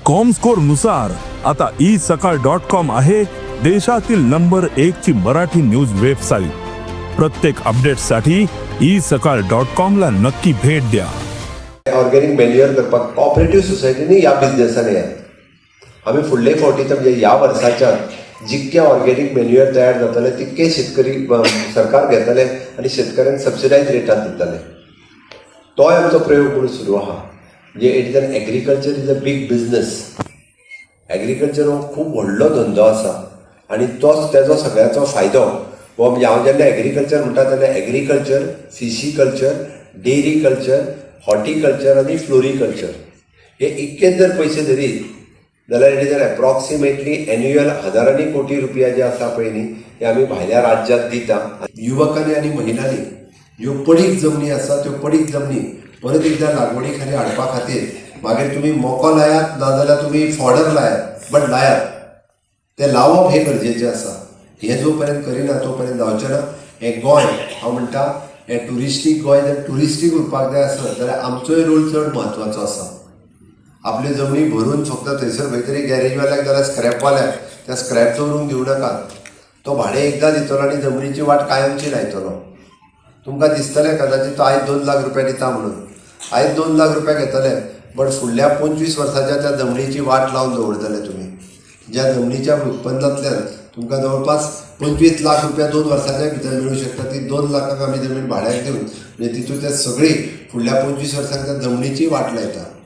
Comscore नुसार आता E सकाळ डॉट कॉम आहे देशातील नंबर एक ची मराठी न्यूज वेबसाईट. प्रत्येक अपडेटसाठी ई सकाळ डॉट कॉम ला नक्की भेट द्या. ऑर्गेनिक मेन्युअर करपाक कॉपरेटिव्ह सोसायटीनी ह्या बिजनेसान येयात. आमी फुडले फावटी, म्हणजे ह्या वर्साच्या जितके ऑर्गेनिक मेन्युअर तयार जातले तितके शेतकरी सरकार घेतले आनी शेतकऱ्यांक सबसिडायज रेटान दितले. तोय आमचो प्रयोग म्हणून सुरू आहा. म्हणजे it is an agriculture is a big business. Agriculture हो खूब व्हडलो धंदो आसा आनी तोच तेजो सगळ्याचो फायदो हो. म्हणजे हांव जेन्ना एग्रीकल्चर म्हणटा तेन्ना एग्रीकल्चर, फिशीकल्चर, डेअरी कल्चर, हॉर्टिकल्चर आनी फ्लोरिकल्चर हे इतकेच जर पयशे धरीत जाल्यार it is an approximately annual हजारांनी कोटी रुपया जे आसा पळय न्ही, ते आमी भायल्या राज्यांत दिता. युवकांनी आनी महिलांनी ज्यो पडीक जमनी आसा त्यो पडीक जमनी परत एकदां लागवडी खाली हाडपा खातीर, मागीर तुमी मोको लायात नाजाल्यार तुमी फॉडर लायात, बट लायात. ते लावप हें गरजेचें आसा. हें जो पर्यंत करिना तो पर्यंत जावचें ना. हें गोंय, हांव म्हणटा, हें ट्युरिस्टीक गोंय जर ट्युरिस्टीक उरपाक जाय आसत जाल्यार आमचोय रोल चड म्हत्वाचो आसा. आपली जमनी भरून फक्त थंयसर खंय तरी गॅरेजवाल्याक जाल्यार स्क्रॅपवाल्याक त्या स्क्रॅप दवरूंक दिवं नाकात. तो भाडें एकदां दितलो आनी जमनीची वाट कायमची लायतलो. तुमकां दिसतलें कदाचित तो आयज 2 लाख रुपया दिता म्हणून. आयज 2 लाख रुपया घेतले, बट फुडल्या 25 वर्साच्या त्या जमनीची वाट लावन दवरतले तुमी. ज्या जमनीच्या उत्पन्नांतल्यान तुमकां जवळपास 25 लाख रुपया 2 वर्साच्या भितर मेळूं शकता, ती 2 लाखांक आमी जमीन भाड्याक दिवन, म्हणजे तितून ते सगळी फुडल्या 25 वर्सांक त्या जमनीची वाट लायता.